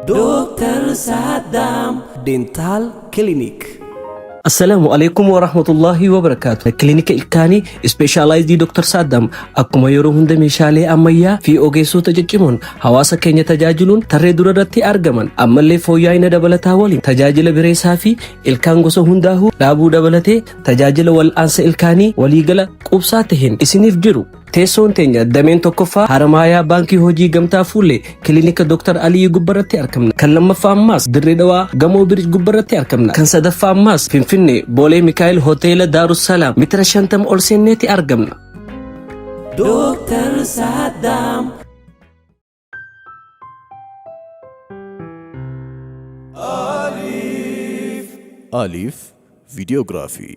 Dooktar Saadaam Dental Clinic. Assalaamu alaikum wa rahmatullahi wa barakaatu. Kilinika ilkaanii ispeeshaalaayizii Dr. Saddam akkuma yeroo hunda meeshaalee ammayyaa fi ogeessota ciccimoon hawaasa keenya tajaajiluun tarree dura irratti argaman ammallee fooyya'ina dabalataa waliin tajaajila bireessaa fi ilkaan gosa hundaa'uu dhaabuu dabalatee tajaajila wal'aansa ilkaanii waliigala qubsaa taheen isiniif jiru. Teessoon teenya dameen tokkoffaa Haramaayaa Baankii Hojii Gamtaa Fuullee kilinika Dr. Aliyyi gubbarratti argamna. Kan lammaffaa ammaas Dirree Dhawaa Gamoo Biriij gubbarratti argamna. Kan sadaffaa ammaas Finfinnee Boolee Mikaa'el Hoteela Daarussalaam mitira 50 ol seenneeti argamna. Dooktar Saadaam. Alif Videography.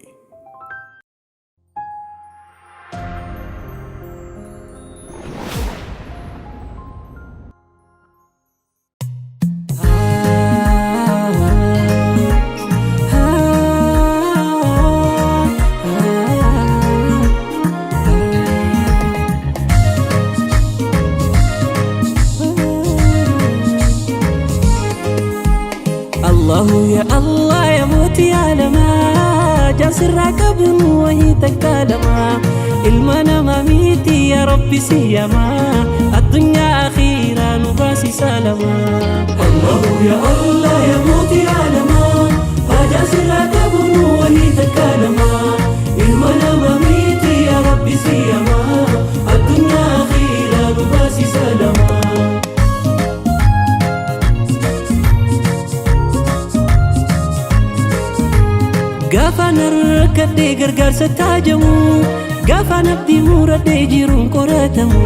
Allahu ya Allah ya mootii alamaa jaasirraa qabuun wahii takka lama ilma namaa miti ya rabbi siyamaa addunyaa akhiiraa nu baasi salamaa. Allahu ya Allah ya mootii alamaa jaasirraa qabuun wahii takka lama ilma namaa miti ya rabbi siyamaa addunyaa akhiiraa nu baasi salamaa. Gaafaan harkadhee gargaarsa taajamu gaafaan abdii muradhee jiruun qoratamu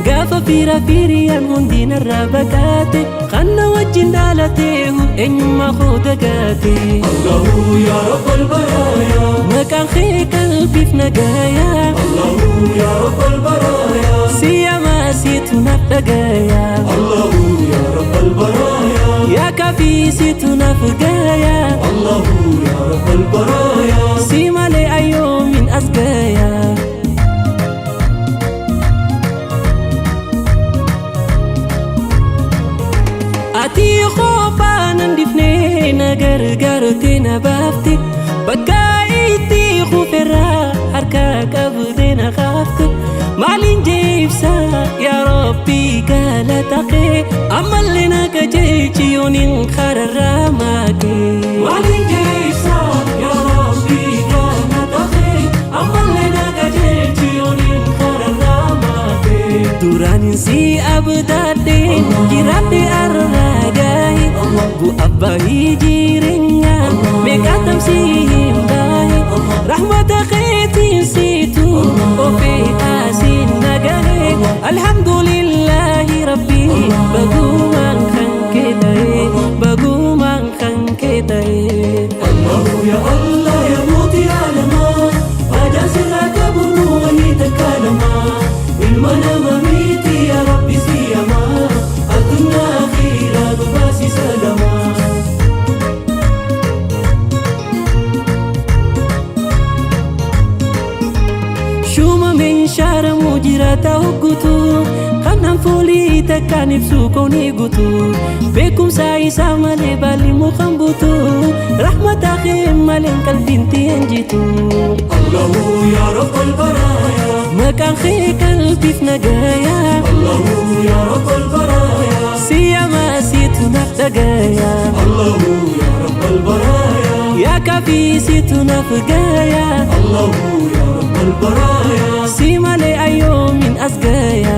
gaafa fiira fiiriyaan hundi narraa baqaate kan na wajjin dhalatee eenyummaa koo dagaate. Allahu yaa rabbal baraaya. Maqaan kee qalbiif nagaaya. Allahu yaa rabbal baraaya. Siyamaa siitu naaf dhagaya. Allahu yaa rabbal baraaya. Yaa kaafii siitu naaf gaya. Allahu yaa rabbal baraaya. Si malee ayyoomin as gaya. Ati kophaa nan difnee na gargaarte na baafte bakka itti kuferraa harka qabde na kaafte maaliin jeebsa yaa rabbi galata kee ammallee na qajeelchi yooniin kararraa maakee. Maaliin jeebsa yaa rabbi galata kee ammallee na qajeelchi yooniin kararraa maakee. Duraanin si abdaadhe jiraadhe arraa gahe bu'a bahii jireenyaa meeqa tamsii hin bahe rahmata keetiin siitu ofii asiin nagahe alhamdulillahi rabbi bagumaan kan kee ta'e bagumaan kan kee ta'e. Allahu ya Allah ya mootii alamaa haajaa sirraa qabu nu wahii takka lamaa ilma nama miti ya rabbi siyamaa addunyaa akhiiraa nu baasi salamaa. Shuumameen shaaramuu jiraata hoggutu kanaan foolii takkaan ibsu koonii gutu beekumsa isaa malee baalli mukaan butu rahmata kee malee qalbiin tiyeen jitu. Allahu yaa rabbal baraaya. Maqaan kee qalbiif nagaya. Allahu yaa rabbal baraaya. Siyamaa siitu naaf dhagaya. Allahu yaa rabbal baraaya. Yaa kaafii siitu naaf gaya. Allahu yaa rabbal baraaya. Si malee ayyoomin as gaya.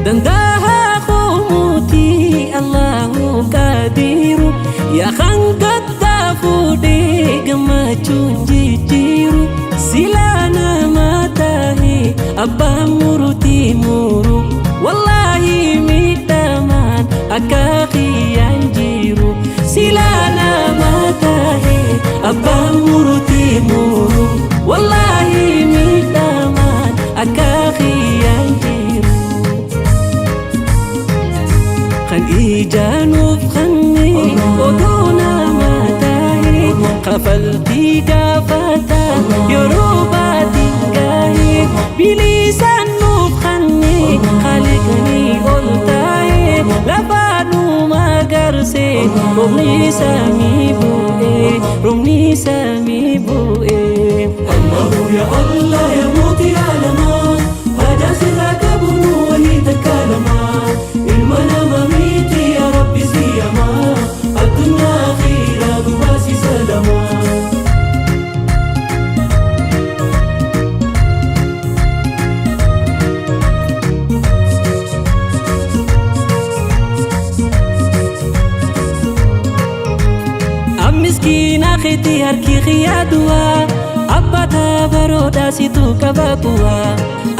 Dandaha koomuutii Allahu qadiiru yaa kan gaddaa fuudhee gammachuun jijjiiru silaa nama tahe abbaan murutii muru wallaahi miidhamaan akka kiyyaan jiru silaa nama tahe abbaan murutii muru wallaahi miidhamaan akka kiyyaan jiru. Kan ijaanuuf kanne oduu nama tahe kafaltii gaafata yeroo baatiin gahe Bilisaan nuuf kanne khaliqni ol taa'e lafa nu magarse roobni samii bu'e roobni samii bu'e. الله يا الله يا موتي علما هذا سرك بنو ولي تكلما المنام ميتي يا ربي سيما الدنيا خيرا نباسي سلما. Miskiina keetii harki xiyyaa abbata baroodhaa situ qaba bu'aa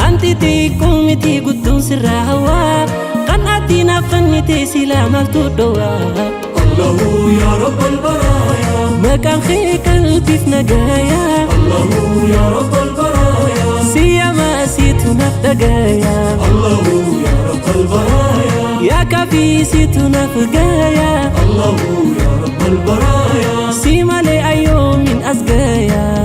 anti xiqqoo miti guddoon sirraa hawaa kan ati naaf kennite silaa maaltu dhowaa. الله يا رب البرايا Maqaan kee qalbiif nagayaa الله يا رب البرايا siyyamaa siitu naaf dhagayaa الله يا رب البرايا yaa kaafii siitu naaf gayaa الله يا رب البرايا si malee ayyoomin as gayaa.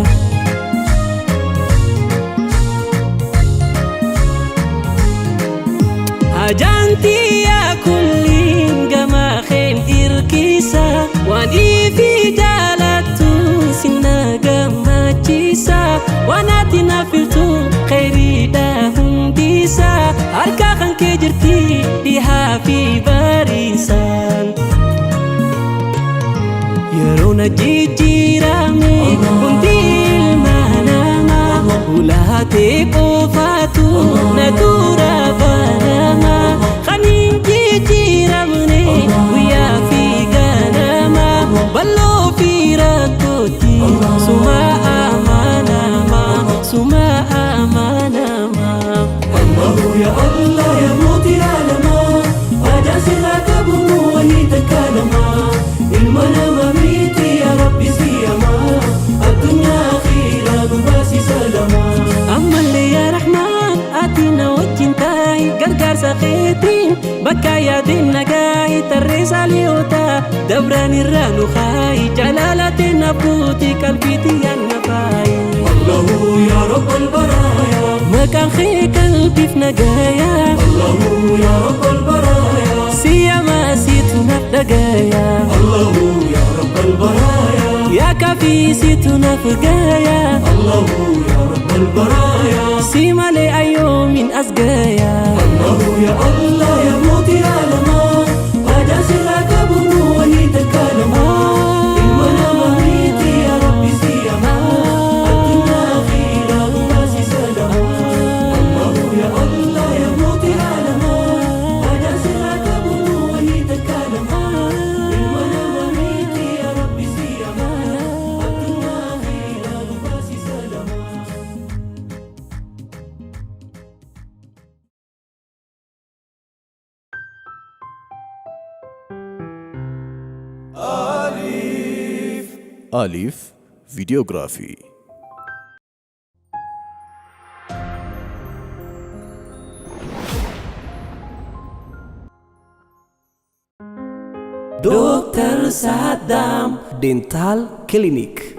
Ajaantii yaa kulliin gama keen irkisa waan ifi jaalattu sinna gammachiisa waan ati naaf filtu kheyriidha hundiisa harka kan kee jirti dhihaa fi bariisaan. Yeroo na jijjiirame hundi ilma namaa ulaatee qofaatu na dura banama kan hin jijjiiramne guyyaa fi ganama bal'oo fi rakkootti suma amanama suma amanama. الله يا الله يا موتي علما هذا سرك بنو ولي تكلما المنام ميتي يا ربي سيما الدنيا خيرا نباسي سلما. Ammallee yaa Rahmaan ati na wajjin taa'i gargaarsa keetiin bakka yaadeen nagaa'i tarree saaliyoota dabraan irraa nu kaa'i jalaalateen abbuuti qalbiitii yaanna faayi. الله يا رب البرايا Maqaan kee qalbiif nagayaa الله يا رب البرايا siyyamaa siitu naaf dhagayaa الله يا رب البرايا yaa kaafii siitu naaf gayaa الله يا رب البرايا si malee ayyoomin as gayaa. الله يا الله يا موتي علما هذا سرك بنو ولي تكلما المنام ميتي يا ربي سيما الدنيا خيرا نباسي سلما. الله يا الله يا موتي علما هذا سرك بنو ولي تكلما المنام ميتي يا ربي سيما الدنيا خيرا نباسي سلما. Alif Videography. Dooktar Saddam Dental Clinic.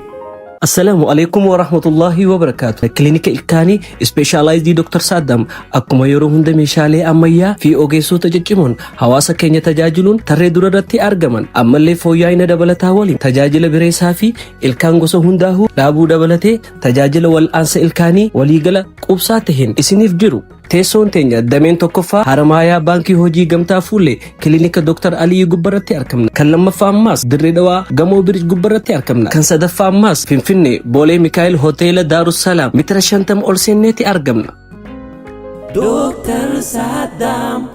Assalaamu alaikum wa rahmatullahi wa barakaatu. Kilinika ilkaanii Specialized Dr. Saddam akkuma yeroo hunda meeshaalee ammayyaa fi ogeessota ciccimoon hawaasa keenya tajaajiluun tarree dura irratti argaman ammallee fooyya'ina dabalataa waliin tajaajila bireesaa fi ilkaan gosa hundaa'uu dhaabuu dabalatee tajaajila wal'aansa ilkaanii waliigala qubsaa taheen isiniif jiru. Teessoon teenya dameen tokkoffaa Haramaayaa Baankii Hojii Gamtaa Fuullee Kilinika Dr. Aliyyi gubbarratti argamna. Kan lammaffaa ammaas Dirree Dhawaa Gamoo Biriij gubbarratti argamna. Kan sadaffaa ammaas Finfinnee Boolee Mikaa'el Hoteela Daarussalaam mitira 50 ol seenneeti argamna. Dooktar Saddam